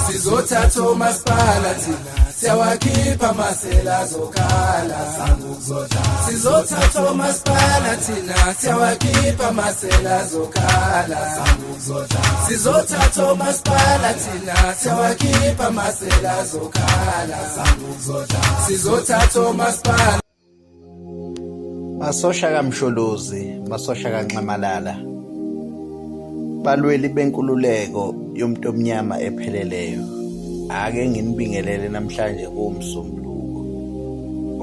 Sizothatha omasipala thina, siyawakhipha amasela azokhala. Sizothatha omasipala thina, siyawakhipha amasela azokhala. Sizothatha omasipala thina, siyawakhipha amasela azokhala. Sizothatha omasipala. Masosha kaMsholozi, masosha kaNxamalala, balweli benkululeko yomuntu omnyama epheleleyo, ake nginibingelele namhlanje kuwuMsombuluko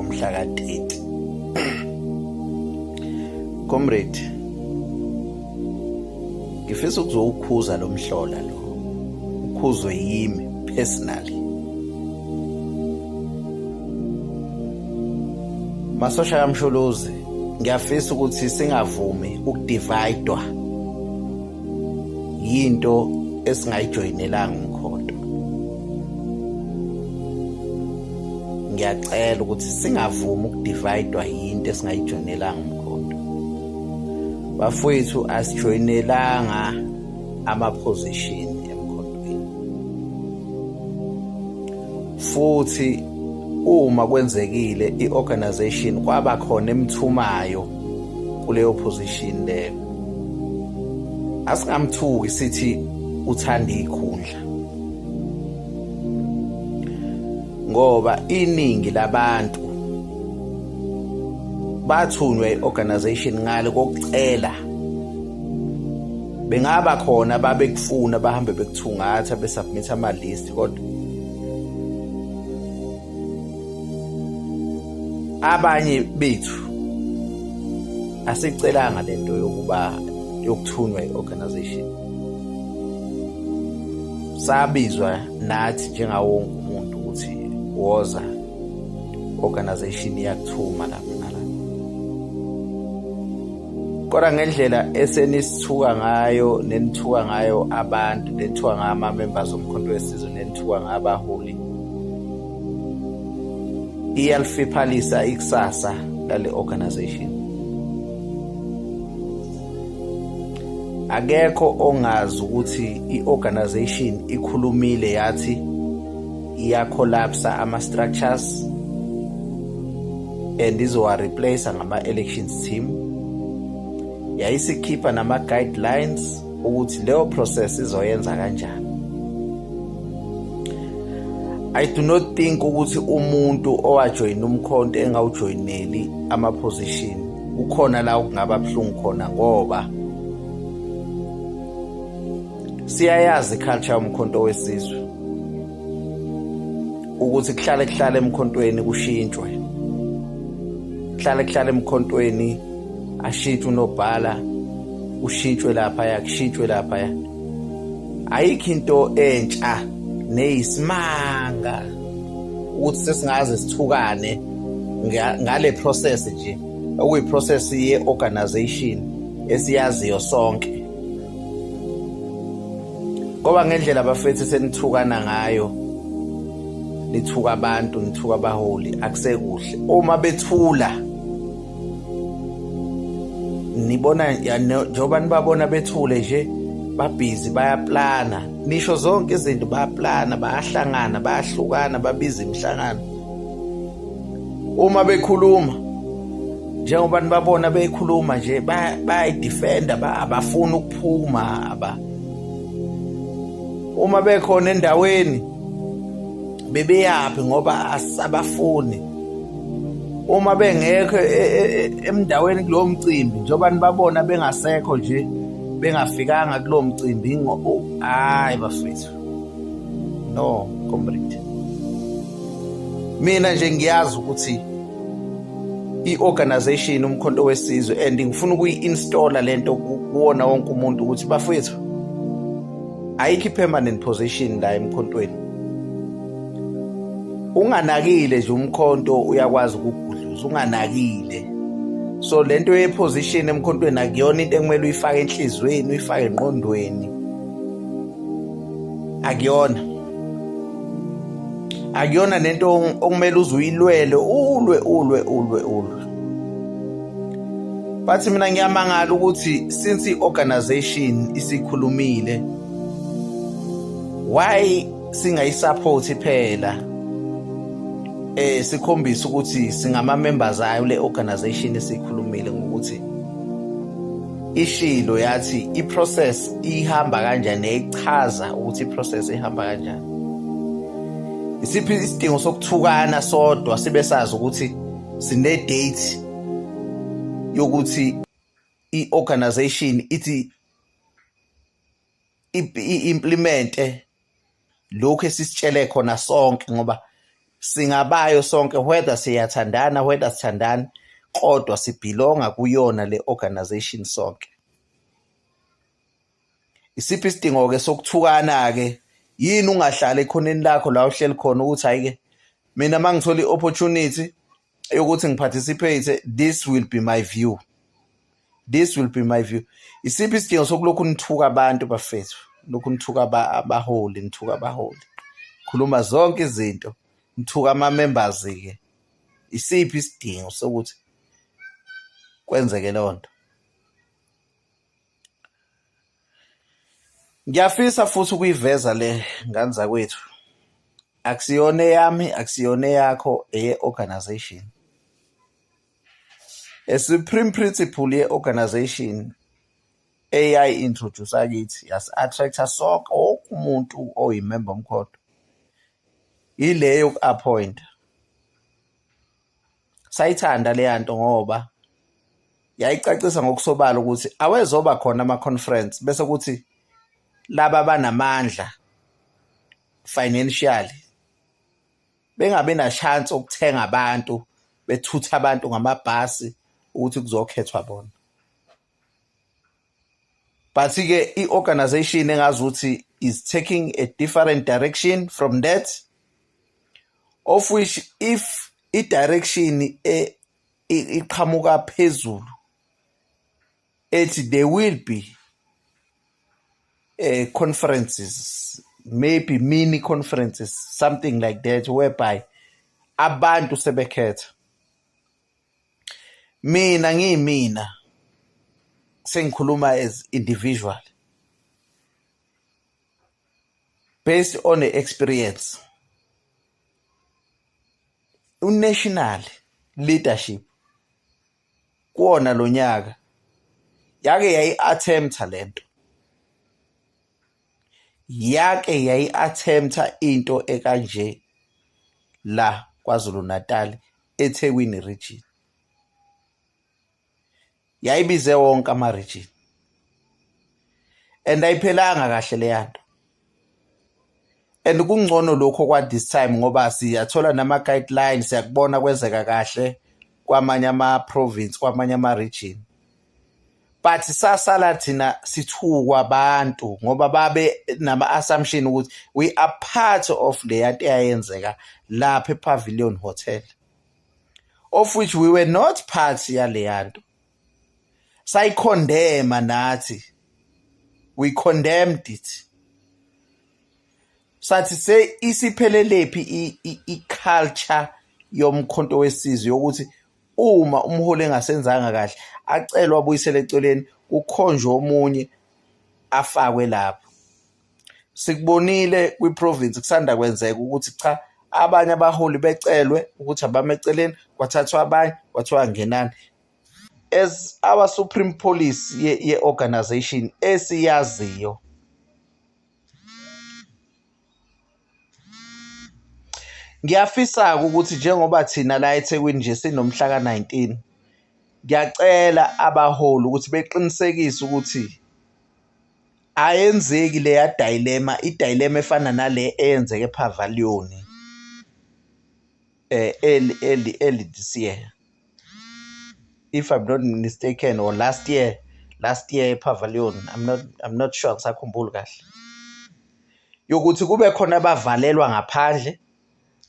umhla ka-30. Comrade, ngifisa ukuzowukhuza lo mhlola lo, ukhuzwe yimi personally. Masosha kaMsholozi, ngiyafisa ukuthi singavumi ukudividwa yinto esingayijoyinelanga umkhonto. Ngiyacela ukuthi singavumi ukudividwa yinto esingayijoyinelanga umkhonto. Bafowethu, asijoyinelanga ama-position emkhontweni. Futhi uma kwenzekile i-organization kwaba khona emthumayo kuleyo position leyo, asingamthuki sithi uthanda ikhundla, ngoba iningi labantu bathunywa i-organization ngale kokucela. Bengaba khona babekufuna bahambe bekuthungatha besubmit ama-list, kodwa abanye bethu asicelanga lento yokuba yokuthunywa i-organization. Sabizwa nathi njengawo wonke umuntu ukuthi woza, organization iyakuthuma lapha nalapha. Kodwa ngendlela esenisithuka ngayo, nenithuka ngayo abantu, nenithuka ngayo ama-members oMkhonto weSizwe, nenithuka ngayo abaholi, iyalifiphalisa ikusasa lale organization. Akekho ongazi ukuthi i-organization ikhulumile yathi iyacollapsa ama-structures and izowa-replace ngama-elections team. Yayisikhipha nama-guidelines ukuthi leyo process izoyenza kanjani. I do not think ukuthi umuntu owajoyina umkhonto engawujoyineli ama-position kukhona la okungaba buhlungu khona, ngoba siyayazi i-culture yomkhonto wesizwe ukuthi kuhlale kuhlale emkhontweni kushintshwe, kuhlale kuhlale emkhontweni ashintshwe unobhala, ushintshwe laphaya, kushintshwe laphaya. Ayikho into entsha neyisimanga ukuthi sesingaze sithukane ngale process nje, okuyi-process ye-organization esiyaziyo sonke. Ngoba ngendlela bafethu senithukana ngayo, nithuka abantu, nithuka abaholi, akusekuhle. Uma bethula nibona njengoba nibabona bethule nje, babhizi bayaplana, nisho zonke izinto, bayaplana, bayahlangana, bayahlukana, babiza imihlangano. Uma bekhuluma njengoba nibabona bekhuluma nje, bayayidefenda, abafuni ukuphuma. Aba uma bekhona endaweni bebeyaphi ngoba asabafuni. Uma bengekho emndaweni kulowo mcimbi, njengoba nibabona bengasekho nje, bengafikanga kulowo mcimbi, hayi bafethu, no comrade. Mina nje ngiyazi ukuthi i-organization uMkhonto weSizwe, and ngifuna ukuyi-installa lento kuwona wonke umuntu ukuthi bafethu, ayikho i-permanent position la emkhontweni. Unganakile nje umkhonto uyakwazi ukugudluza unganakile. So lento ye-position emkhontweni akuyona into ekumele uyifake enhliziyweni, uyifake engqondweni, akuyona akuyona nento okumele uze uyilwele, ulwe ulwe ulwe ulwe. But mina ngiyamangala ukuthi since i-organization isikhulumile, why Singayisupport phela, sikhombisa ukuthi singama members ayo le organization esikhulumile ngokuthi ishilo yathi i-process ihamba kanjani, yayichaza ukuthi i-process ihamba kanjani. Isiphi isidingo sokuthukana sodwa sibe sazi ukuthi sine date yokuthi i-organization ithi i-implemente lokhu esisitshele khona sonke, ngoba singabayo sonke, whether siyathandana, whether sithandana, kodwa sibelonga kuyona le organization sonke. Isiphi isidingo-ke sokuthukana-ke? Yini ungahlali ekhoneni lakho la uhleli khona ukuthi hhayi-ke mina uma ngithola i-opportunity yokuthi ngiparticipate, this will be my view, this will be my view. Isiphi isidingo sokulokhu nithuka abantu, bafethu, lokhu nithuka abaholi, nithuka abaholi, khuluma zonke izinto, nithuka ama-members-ke? Isiphi isidingo sokuthi kwenzeke leyo nto? Ngiyafisa futhi ukuyiveza le, ngane zakwethu. Akusiyona eyami, akusiyona eyakho, eye-organization. A supreme principle ye-organization eyayi-introduce kithi, yasi-attract-a sonke, wonke umuntu oyimember Umkhonto, ile yoku-appoint. Sayithanda leya nto ngoba yayicacisa ngokusobala ukuthi awezoba khona ama-conference bese kuthi laba abanamandla financially bengabi na chance okuthenga abantu, bethutha abantu ngamabhasi ukuthi kuzokhethwa bona. But-ke i-organization engazuthi is taking a different direction from that, of which if i-direction iqhamuka phezulu ethi there will be conferences, maybe mini conferences, something like that, whereby abantu sebekhetha. Mina ngiyimina, sengikhuluma as individual based on the experience, unational leadership kuwona lo nyaka yake yayi-attempta lento, yake yayi-attempta into ekanje la KwaZulu Natal, eThekwini region. Yayibize wonke ama-region and ayiphelanga kahle leya nto, and kungcono lokho kwa this time ngoba siyathola nama-guidelines, siyakubona kwenzeka kahle kwamanye ama-province, kwamanye ama-region, but sasala thina sithukwa abantu ngoba babe nama-assumption ukuthi we are part of leya nto eyayenzeka lapha ePavilion Hotel, of which we were not part yaleya nto. Sayicondemna nathi, we condemned it, sathi se isiphelele phi i-culture yoMkhonto weSizwe yokuthi uma umholi engasenzanga kahle acelwe abuyisele eceleni, kukhonjwe omunye afakwe lapho? Sikubonile kwi-province kusanda kwenzeka ukuthi cha, abanye abaholi becelwe ukuthi abame eceleni, kwathathwa abanye, kwathiwa ngenani. As our supreme policy ye-organization esiyaziyo, ngiyafisa ukuthi njengoba thina la eThekwini nje sinomhla ka-19, ngiyacela abaholi ukuthi beqinisekise ukuthi ayenzeki leya dilemma, i-dilemma efana nale eyenzeke ePavilion early this year, if I'm not mistaken, or last year, last year ePavilion. I'm not sure, ngisakhumbuli kahle, yokuthi kube khona abavalelwa ngaphandle,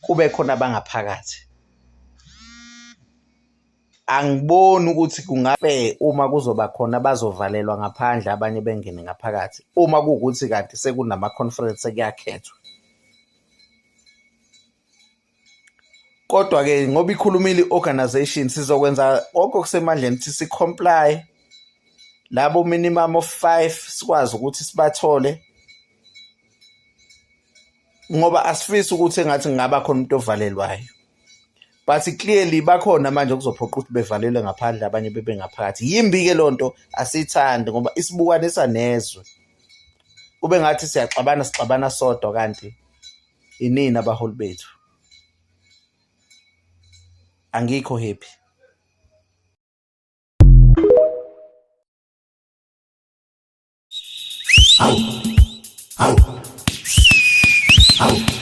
kube khona abangaphakathi. Angiboni ukuthi kungabe uma kuzoba khona abazovalelwa ngaphandle, abanye bengene ngaphakathi, uma kuwukuthi kanti sekunama-conference, sekuyakhethwa. Kodwa-ke ngoba ikhulumile i-organization, sizokwenza konke okusemandleni ukuthi si-comply labo minimum of 5 sikwazi ukuthi sibathole. Ngoba asifisi ukuthi engathi ngingaba khona umuntu ovalelwayo, but clearly bakhona manje okuzophoqa ukuthi bevalelwe ngaphandle, abanye bebe ngaphakathi. Yimbi-ke loo nto, asiyithandi ngoba isibukanisa nezwe, kube ngathi siyaxabana, sixabana sodwa, kanti inini abaholi bethu. Angikho happy. Awu. Awu. Awu.